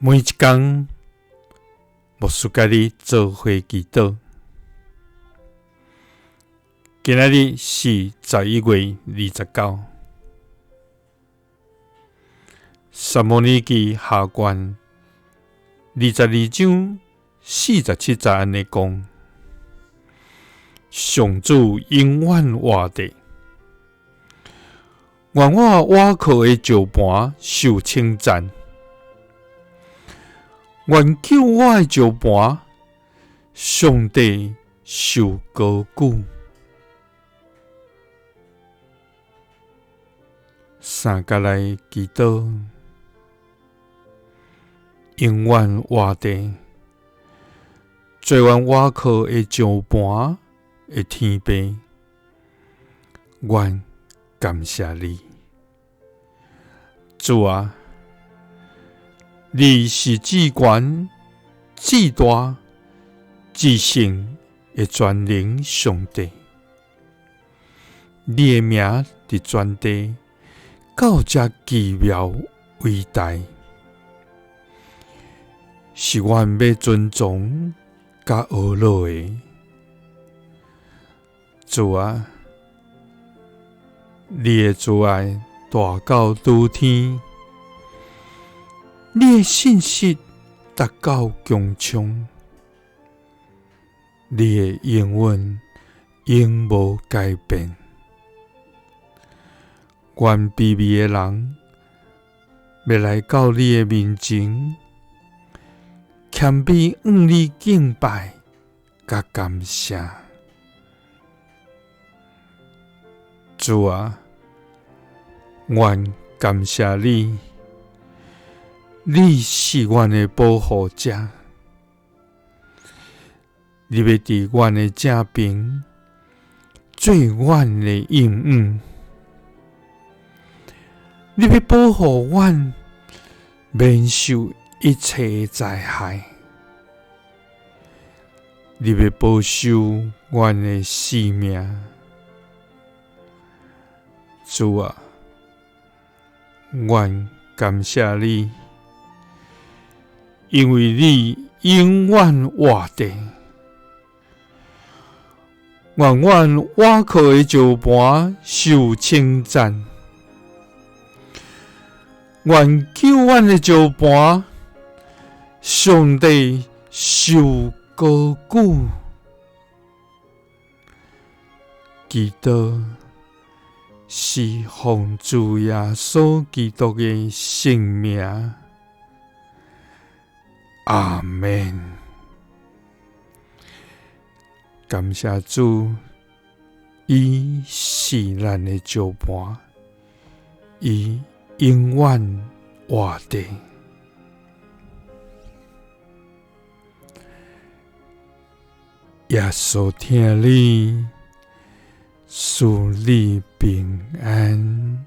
每一工，牧師佮你做伙祈禱。今仔日是11月29，撒母耳記下卷22章47節按呢講：上主永遠活著，願我倚靠的石盤受稱讚，願救我的石盤，上帝受高舉。三佮來祈禱，永遠活著，做阮倚靠的石盤的天父，阮感謝你，主啊，你是至懸、至大、至聖的全能上帝，你的名佇全地到遮奇妙偉大，是阮欲尊崇佮呵咾的。主啊，你的慈愛大到諸天，你的信實達到穹蒼，你的應允永無改變。阮卑微的人欲來到你的面前，謙卑向你敬拜佮感謝。主啊，阮感謝你，你是阮的保護者，你欲佇阮的正爿做阮的應允，你欲保護阮免受一切的災害，你欲保守阮的性命。主啊，阮感謝你，因為你永遠活著，願阮倚靠的石盤受稱讚，願救阮的石盤，上帝受高舉。祈禱是奉主耶穌基督的聖名，阿們。感謝主，伊是咱的石盤，伊永遠活著。耶穌疼你，賜你平安。